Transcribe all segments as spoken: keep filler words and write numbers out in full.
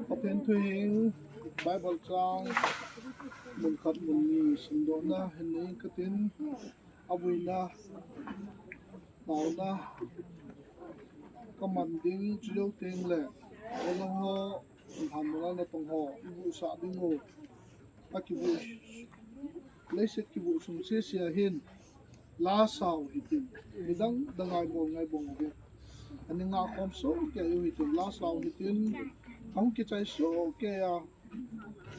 Pathen thu hing Bible chang mun khat mun ni simdohna hin nei katin, avuina, taona, kaman ding chujou teng le, alang ho, lhan mona natong ho, ivuhsah ding u, akivuh, leiset kivuh sung sese a hin, la sao hitin, midang dang ngai bol ngai bol uve. Ani ngah khom sohkei u hitin, la sao hitin, ahung kichai sohkei a,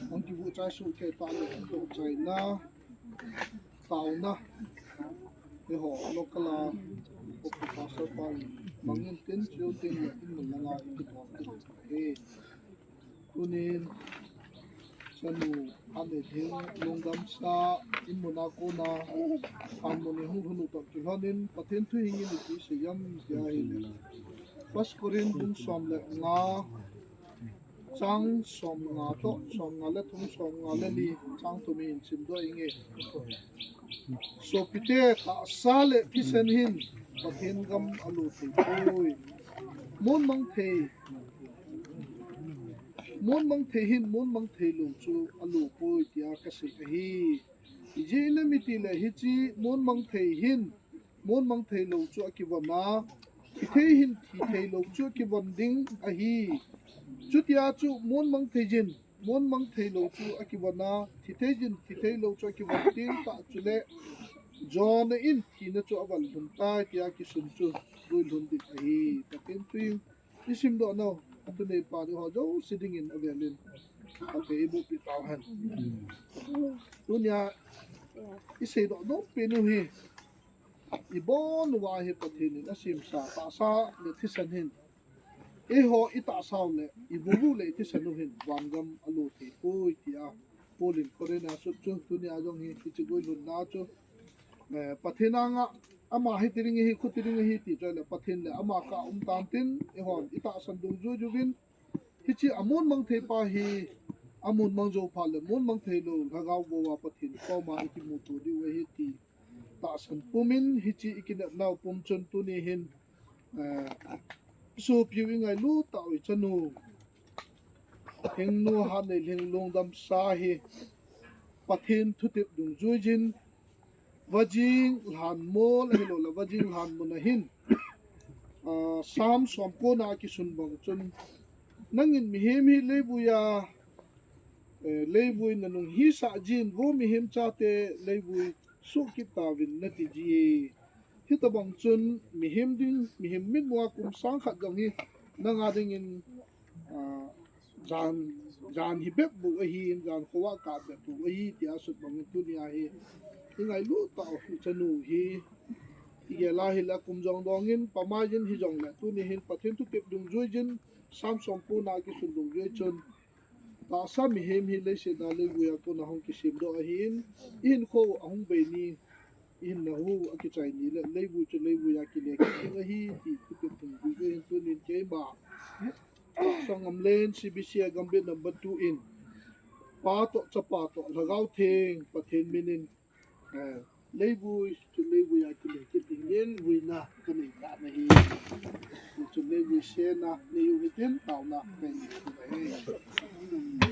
ahung kivuh chai sohkei tah le, tohchaina, taona, eiho local a, pastor pa in, mangin tin, chujou teng le, in mun langa, in mun langa, he. Tunin, chanu, ane ding, lungdam sa, in muna kona, an muni hung hunu toh kilhon in, Pathen thu hing in ipi seiyem tia ahile. First Corinth bung som le nga, chang som nga toh, som nga le thum, som nga le li, chang thum in simdoh inge. Sopite, tahsa le thisan hin, Pathen gam alu thei poi. Mun mang thei, mun mang thei hin, mun mang thei lou chu alu poi tia kasei ahi. Ijeh inem itile hiche mun mang thei hin, mun mang thei lou chu akivon a, thi thei hin thi thei lou chu akivon ding ahi. Chutia chu mun mang thei jin, mun mang thei lou chu akivon a, thi thei jin thi thei lou chu akivon ding tah chule, Jonah in thina chu avon lhun tai tia kisun chu guilhun ding ahi. Pathen thu in isimdoh nau, atunei pa ni ho jouse dingin avelin, Pathen in eiboh peh tauhen. Tunia iseidoh nom pen u hi, ibon uva hi Pathen in asemsa tahsa le thisan hin, eiho itahsa u le, ivuvu le ithisan u hin, vangam alu thei poi tia, Paul in Corinth a sut chu, tunia jong hi, hiche guilhunna chu, eh, Pathen anga, ama hiti ding ahi, khuti ding ahi ti chu le, Pathen le ama kah a um tan tin, eihon itahsan dungjui uvin, hiche amun mang thei pa hi, amun mang jou phat le, mun mang thei lou, lhagao vou a Pathen koma ikimuto diu ahi ti tahsan pumin, hiche ikinepnau pum chun tuni hin, eh, isopiu ingailut tah u ichanu, Hingnu Hatneiling lungdam sa hi, Pathen thutep dungjui jin, vajing lhan mol ahilou le vajing lhan mun a hin, ah, Psalm som kona kisun bang chun, nangin mihem hi leivui a, eh, leivui nanung hisah jin, vo mihem chate leivui suhkit tauvin nati ji. Hitobang chun mihem ding, mihem mitmu a kum sang khat jong hi nanga dingin, ah, jan, jan hi bep bou ahi, jan khovah kah bep bou ahi, tia asut bangin tunia hi ingailut tah u ichanu hi, igel a hile kum jong dongin, pamai jin hijongle, tuni hin Pathen thutep dungjui jin, Psalm som kona kisun dungjui chun, tahsa mihem hi leiset a leivui a kona hung kisemdoh ahin, ihinkho ahung bei ni, ihinna hu akichai ni le, leivui chu leivui a kile kit ding ahi, ti thutep dungjui jin tunin keima, Sangam Len C B C a gambih number two in, Pa toh, Chapa toh, Lhagao Theng, Pathen minin, eh, leivui chu leivui a kile kit dingin vuina kanei tan ahi. Chu leivui sena neiu hitin taona kanei tan ahi.